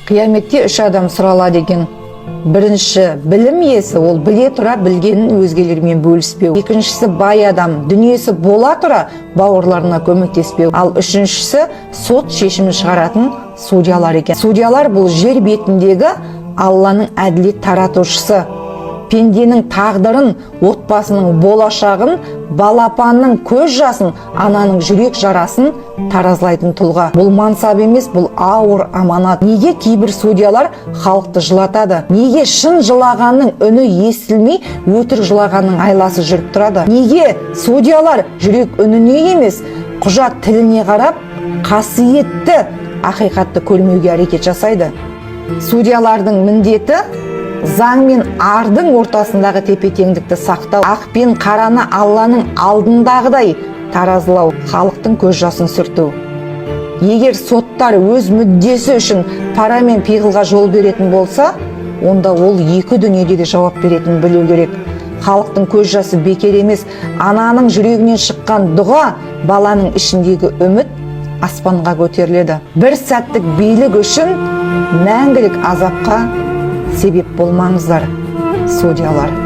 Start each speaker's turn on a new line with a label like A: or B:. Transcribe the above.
A: Қияметте үш адам сұралады екен. Бірінші — білім иесі, ол біле тұра білгенін өзгелермен бөліспеу. Екіншісі — бай адам, дүниесі бола тұра бауырларына көмектеспеу. Ал үшіншісі — сот шешімін шығаратын судьялар екен. Судьялар — бұл жер бетіндегі Алланың әділет таратушысы. Пенденің тағдырын, отбасының болашағын, балапанның көз жасын, ананың жүрек жарасын таразылайтын тұлға. Бұл мансап емес, бұл ауыр аманат. Неге кейбір судьялар халықты жылатады? Неге шын жылағанның үні естілмей, өтірік жылағанның айласы жүріп тұрады? Неге судьялар жүрек үніне емес, құжат тіліне қарап, қасиетті ақиқатты көрмеуге әрекет жасайды? Судьялардың міндеті — заң мен ардың ортасындағы тепе-теңдікті сақтау, ақ пен қараны Алланың алдындағыдай таразылау, халықтың көз жасын сүрту. Егер соттар өз мүддесі үшін пара мен пиғылға жол беретін болса, онда ол екі дүниеде де жауап беретінін білу керек. Халықтың көз жасы бекер емес. Ананың жүрегінен шыққан дұға, баланың ішіндегі үміт аспанға көтеріледі. Бір сәттік билік үшін мәңгілік азапқа себеп болмаңыздар, судьялар.